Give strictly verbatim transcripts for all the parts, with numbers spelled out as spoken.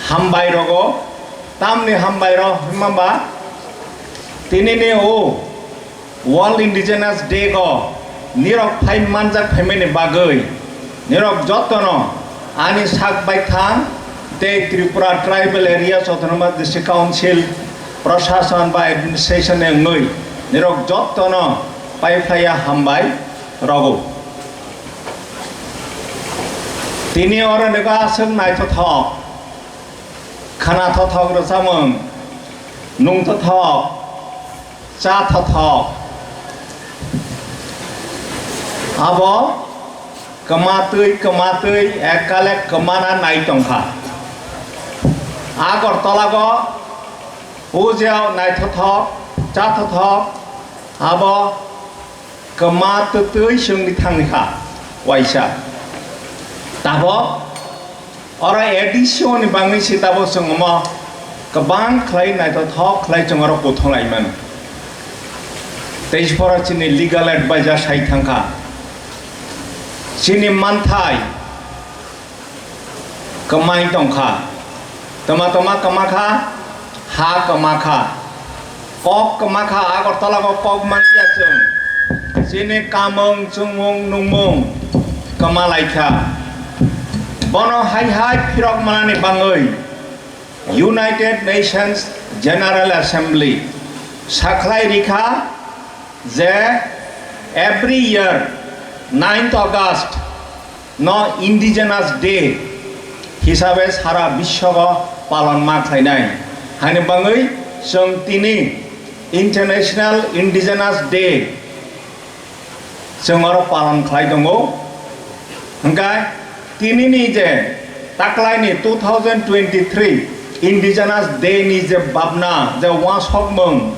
hambai rogo, tamni hambai rok hwnba ba tinini o World Indigenous Day go nirok phai manjak phaimani bagwi nirok jotono ani sak baithang tei Tripura Tribal Areas Autonomous District Council Prashasan ba Administration ni wngwi nirok jotono paiphlaiya hambai rogo. Tini oro nokha aswk naithothok, khana thothok rwchapmung, nung thothok, cha thothok. Abo kwmatwi kwmatwi ekkalek kwmana nai tongkha. Agartala go puja naithothok, cha thothok, abo kwma twtwi chwngwi thangkha waisa. Tabok oro A D C ni bangwi se tabok chwng omo kwbang khlai naithothok khlai chwng oro kuthung lai mano. Tei phoro chini legal advisor sai thangkha. Chini manthai kwmai tongkha. Tama tama kwma kha, ha kwma kha. Kok kwma kha, Agartala o kok manliya chwng. Chini kamung, chwngmung, nungmung kwma lai kha. Bono hai hai phirok manani bangwi United Nations General Assembly sakhlai rikha je every year ninth August no Indigenous Day hisabe sara biswogo palon ma khlainai. Haini bangwi chwng tini International Indigenous Day chwng oro palon khlai tongo. Hwnkhe tinini je taklaini two thousand twenty-three Indigenous Day ni je babna je uansukmung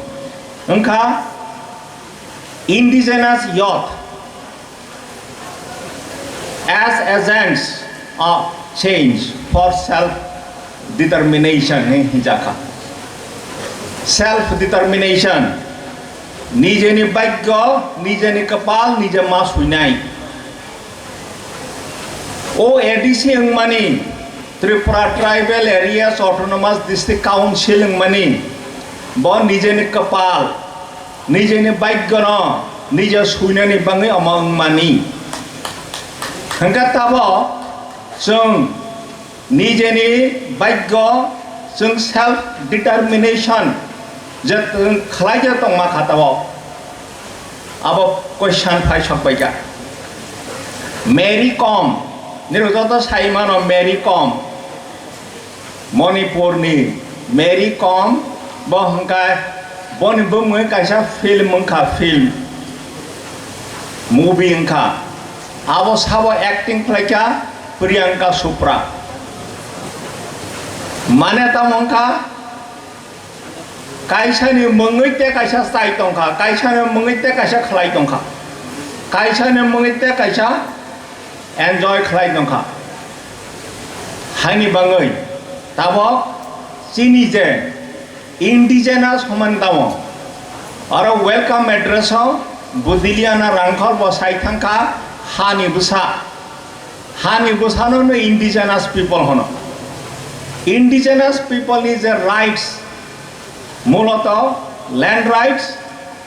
wngkha Indigenous Youth as agents of change for self determination hinwi hinjakha. Self determination, nijeni bhagyo, nijeni kwpal, nije ma suinai. O A D C wngmani, Tripura Tribal Areas Autonomous District Council wngmani, bo nijeni kwpal, nijeni bhagyono nije suinani bangwi omo wngmani. Hwnkhe tabok chwng nijeni bhagyo, chwng self determination je chwng khlai je tongma kha tabok. Abo question phai sok bai kha. Mary Kom, nirok joto sai mano Mary Kom. Manipurni Mary Kom, bo hwnkha boni bumung kaisa film wngkha, film, movie wngkha. Abo sabo acting khlaikha Priyanka Chopra. Mane tamo wngkha kaisani mungwi te kaisa chai tongkha, kaisani mungwi te kaisa khlai tongkha, kaisani mungwi te kaisa enjoy khlai tongkha. Haini bangwi tabok chini je indigenous hwnmani tamo oro welcome address o Budiliana Rangkhol bo sai thangkha, hani bwsa, hani bwsano no indigenous people hwno. Indigenous people ni je rights, muloto land rights,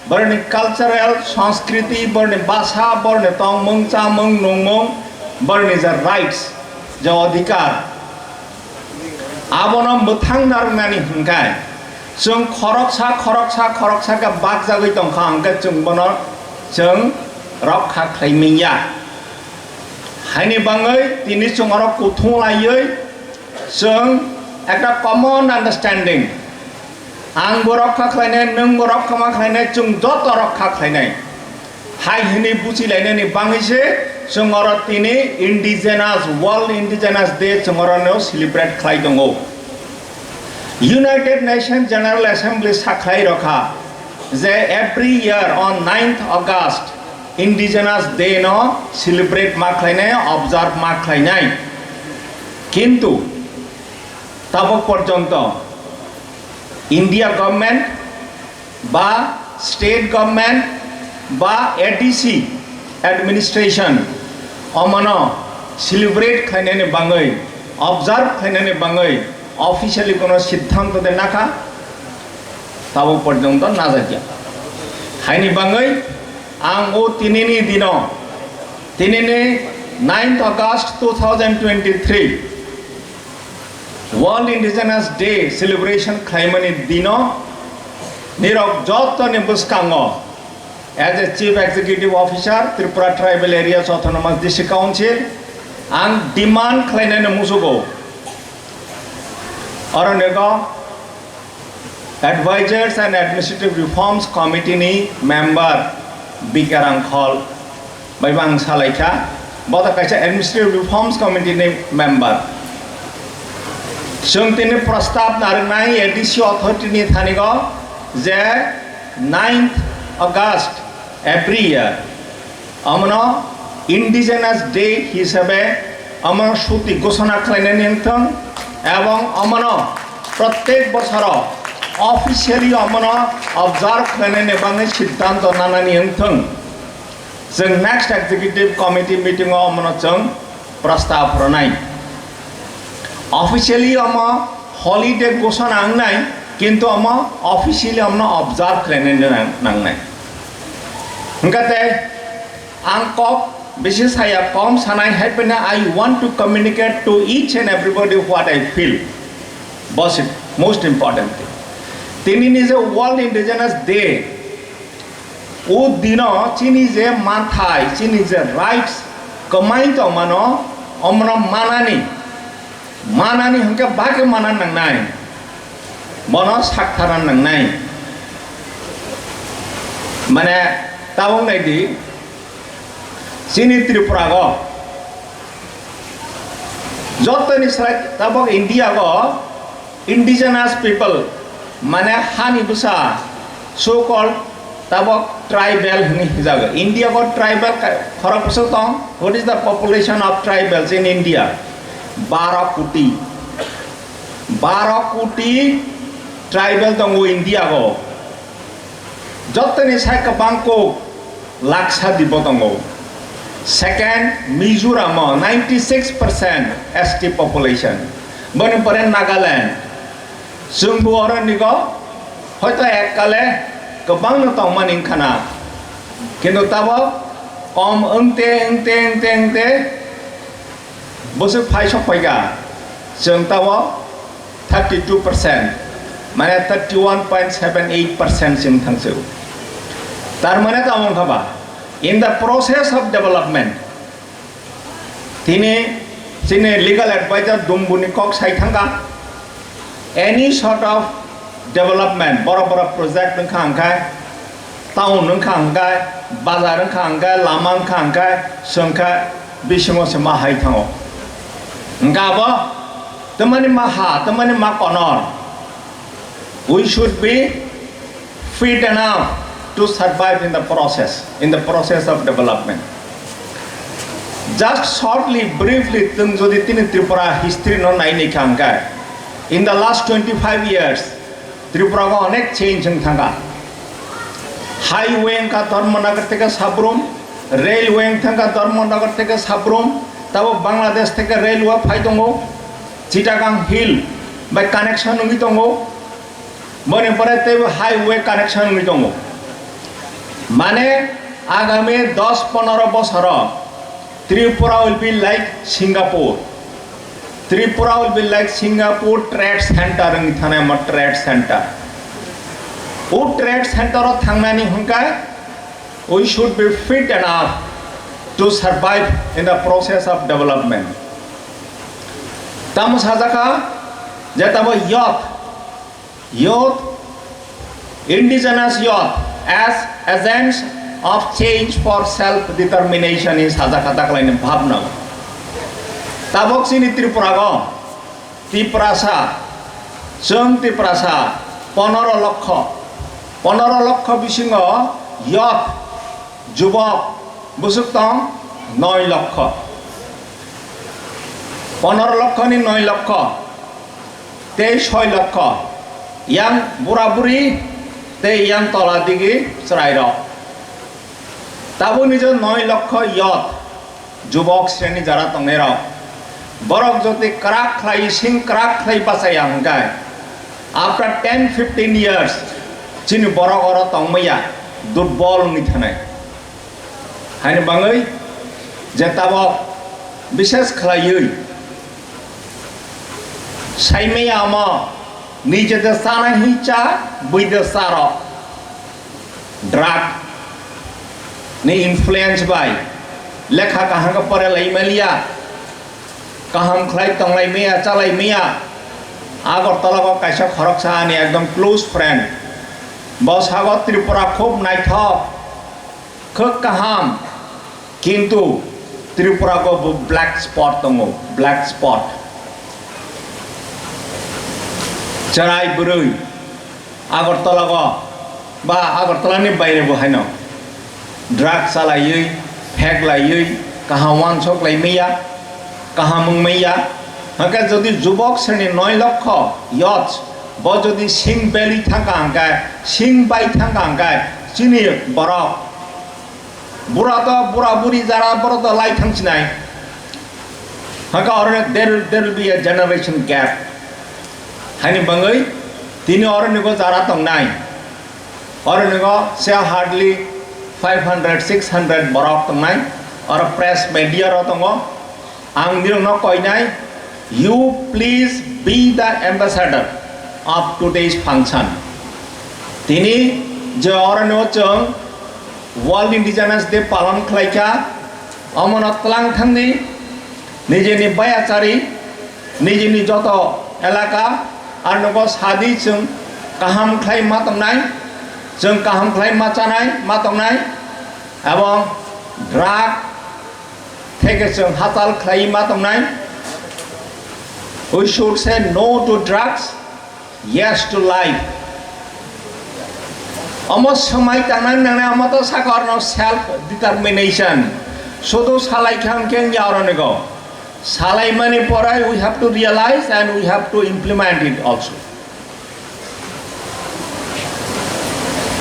borni cultural, sanskriti, borni basa, borni tongmung, chamung, nungmung, borni je rights, je odhikar, abono mwthang narwknani hwnkhe chwng khoroksa, khoroksa, khoroksa khe bakjagwi tongkha, hwnkhe chwng bono chwng rokha khlai manya. Haini bangwi tini chwng oro kuthung laiwi chwng ekta common understanding, ang bo rokha khlainai, nwng bo rokha ma khlainai, chwng joto rokha khlainai. Hai hwnwi buchilainani bangwi se chwng oro tini Indigenous, World Indigenous Day chwng oro no celebrate khlai tongo. United Nations General Assembly sakhlai rokha je every year on ninth August Indigenous Day no celebrate ma khlainai, observe ma khlainai. Kintu tabok porjonto India government ba state government ba A D C administration omono celebrate khlainani bangwi Observe khlainani bangwi officially kono siddhanto de nakha, tabo porjonto najakya. Haini bangwi ang o tinini dino, tinini ninth August two thousand twenty-three World Indigenous Day celebration khlaimani dino nirok jottoni bwskango as a Chief Executive Officer, Tripura Tribal Areas Autonomous District Council, ang demand khlainani musugo. Oro nego Advisors and Administrative Reforms Committee ni member B K Rangkhol bai bo ang salaikha, bo to kaisa Administrative Reforms Committee ni member. Chwng tini prostab narwknai A D C authority ni thanigo je ninth August every year omono Indigenous Day hisabe omono suti ghosona khlainani wngthwng ebong omono prottek bosoro officially omono observe khlainani bagwi siddhanto nanani wngthwng. Chwng next executive committee meeting o omono chwng prostab rwnai. Officially omo holiday ghosona wngnai, kintu omo officially omono observe khlainani nang-, nangnai. Hwnkhe tei ang kok bisi saya kom sanai hai phano I want to communicate to each and everybody what I feel. Boss, most important thing. Tini ni je World Indigenous Day, o dino chini je manthai, chini je rights kwmai tongmano, omono manani, manani hwnkhe bagwi mana nangnai, bono sakthara nangnai. Mane, tabuk naidi, chini Tripura go, jottoni slai tabuk India go, indigenous people, mane hani bwsa, so called tabok tribal hwnwi hijago. India o tribal ka-, khorok bwswk tong? What is the population of tribals in India? Baro koti. Baro koti tribal tongo India o. Jottoni sai kwbang kok laksa dibo tongo. Second, Mizoram o ninety six percent S T population. Boni pore Nagaland. Chwngbo oro nigo hoito ekkale kwbangno tongmani wngkha na, kintu tabo kom wngte, wngte, wngte, wngte bwswk phai sok phaikha, chwng tabo thirty two percent, mane thirty one point seven eight percent chwng thangsu. Tar mane tamo wngkha ba, in the process of development, tini chini legal advisor Dumbuni kok sai thangkha, any sort of development, borok borok project wngkha hwnkhe, town wngkha hwnkhe, bazar wngkha hwnkhe, lama wngkha hwnkhe, chwngkhe bisingo se ma hai thango. Hwnkhe abo tamani ma ha, tamani ma konor. We should be fit enough to survive in the process, in the process of development. Just shortly, briefly, chwng jodi tini Tripura history no nai naikha hwnkhe, in the last twenty five years, Tripura o onek change wng thangkha. Highway wngkha Dharmanagar theke Sabrum, railway wng thangkha Dharmanagar theke Sabrum, tabo Bangladesh theke railway phai tongo, Chittagong Hill bai connection wngwi tongo. Boni pore teibo highway connection wngwi tongo. Mane agami dos ponoro bosoro Tripura will be like Singapore. Tripura will be like Singapore trade center wngwi thanai mo trade center. O trade center o thangnani hwnkhe we should be fit enough to survive in the process of development. Tamo sajakha je tamo youth Youth, indigenous youth as agents of change for self determination in sajak kata kalaini bhabna. Tabok chini Tripura go, Tiprasa, chwng Tiprasa, ponoro lokho, ponoro lokho bisingo youth, jubok, bwswk tong noi lokho. Ponoro lokho ni noi lokho. Tei soi lokho yang bura buri tei yang tola digi chwrairok. Tabukni je noi lokho youth, jubok sreni jara tongnairok, Borok jodi kwrak khlai, sing kwrak khlai bachaya hwnkhe, after ten fifteen years, chini borok oro tongmaya, durbol wngwi thanai. Haini bangwi je tabok bishes khlaiwi saimaya omo, nije de chanai hinwi cha, bui de charok. Drug ni influence bai lekha kaham khe pore lai maliya, kaham khlai tonglai maya, chalai maya. Agartala o kaisa khoroksa ani ekdom close friend, bo sago Tripura khub naithok, khub kaham, kintu Tripura go bo black spot tongo, black spot. Cherai bwrwi Agartala go ba Agartala ni baire bo haino drug chalaiwi, phek laiwi, kaham wansok lai maya, kaham wng maya. Hwnkhe jodi jubok sreni noi lokho youth bo jodi sing belwi thangkha hwnkhe, sing bai thangkha hwnkhe, chini borok bura to, bura buri jara borok to lai thangsinai. Hwnkhe oro there, there will be a generation gap. Haini bangwi tini oro nigo jara tongnai. Oro nigo se hardly five hundred, six hundred borok tongnai. Oro press media ro tongo. Ang nirokno koinai, you please be the ambassador of today's function. Tini je oro nigo chwng World Indigenous Day palon khlaikha, omono twlang thangdi, nijeni bayachari, nijeni joto elaka, ar nogo sadi chwng kaham khlai ma tongnai, chwng kaham khlai ma chanai, ma tongnai, ebong drug theke chwng hachal khlai ma tongnai. We should say no to drugs, yes to life. Omo swmai tangnani nangnai, omo to saka orno self determination. Sudu salai kha hwnkhe wngya oro nigo. Salai mani porai we have to realize and we have to implement it also.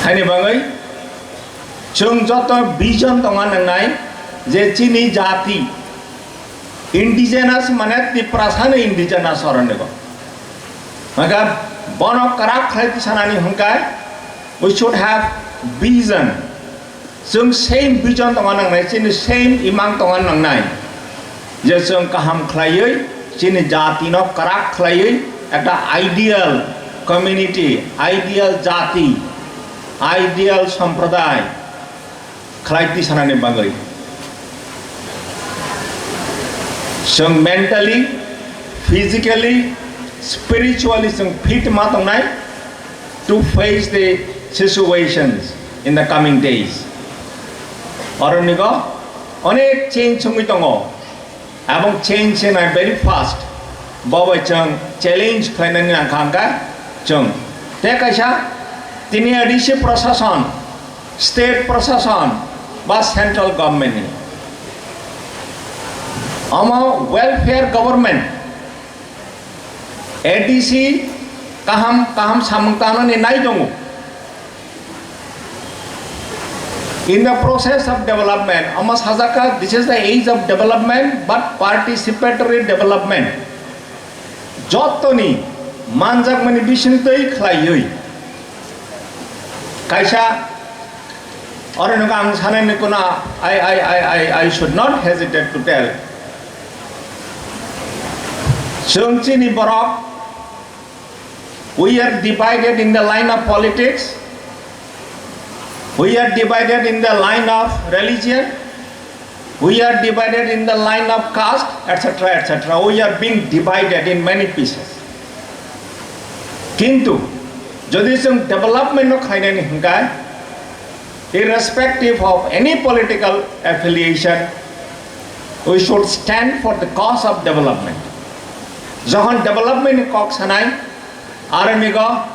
Haini bagwi chwng joto vision tongna nangnai je chini jati indigenous mane Tiprasano indigenous oro nigo. Hwnkhe bono kwrak khlai tisanani hwnkhe we should have vision. Chwng same vision tongna nangnai, chini same imang tongna nangnai. Je chwng kaham khlaiwi, chini jatino kwrak khlaiwi, ekta ideal community, ideal jati, ideal sampradaya khlai tisanani bagwi. Chwng mentally, physically, spiritually chwng fit ma tongnai to face the situations in the coming days. Oro nigo onek change wngwi tongo. Abong change se nai very fast. Bo bai chwng challenge khlainani nangkha hwnkhe chwng. Tei kaisa tini A D C prashasan, state prashasan ba central government ni. Omo welfare government, A D C kaham kaham samung tangnani nai tongo. In the process of development, omo sajak kha, this is the age of development, but participatory development. Jotoni manjakmani bisingtwi khlaiwi. Kaisa, oro nokha ang sanani kuno, I, I, I, I, I should not hesitate to tell. Chwng chini borok, we are divided in the line of politics, we are divided in the line of religion, we are divided in the line of caste, et cetera, et cetera. We are being divided in many pieces. Kintu, jodi chwng development no khlainani hwnkhe, irrespective of any political affiliation, we should stand for the cause of development. Jokhon development ni kok sanai, aro nigo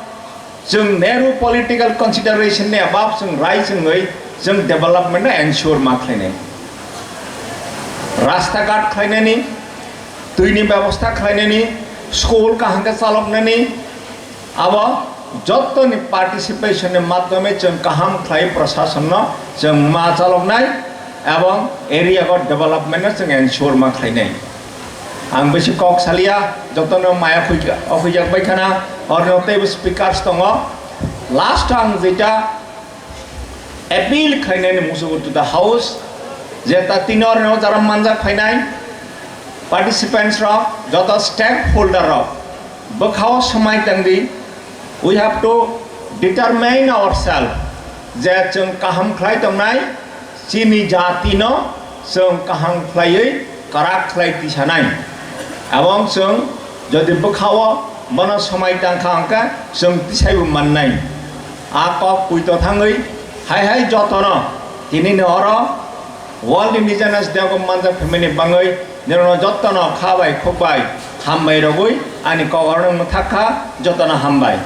chwng Nehru political consideration ni above chwng rai chwngwi chwng development no ensure ma khlainai. Rasta ghat khlainani, twi ni bebosta khlainani, school kaham khe chaloknani, abo jottoni participation ni madhyome chwng kaham khlai prashasan no chwng ma chaloknai ebong area go development no chwng ensure ma khlainai. Ang bisi kok salia, jotono maya khuijak bai khana, orno teibo speakers tongo. Last ang jeta appeal khlainani musugo to the house, je ta tini orno jara manjak phainai participants rok, joto stakeholder rok, bwkhao swmai tangdi, we have to determine ourselves je chwng kaham khlai tongnai, chini jatino chwng kaham khlaiwi kwrak khlai tisanai. Abong chwng jodi bwkhao bono swmai tangkha hwnkhe chwng tisaibo mannai. A kok puito thangwi hai hai jotono tinini oro World Indigenous Day manjak phaimani bangwi nirokno jotono kha bai khuk bai hambai rogwi ani kok oro mwthak kha, jotono hambai.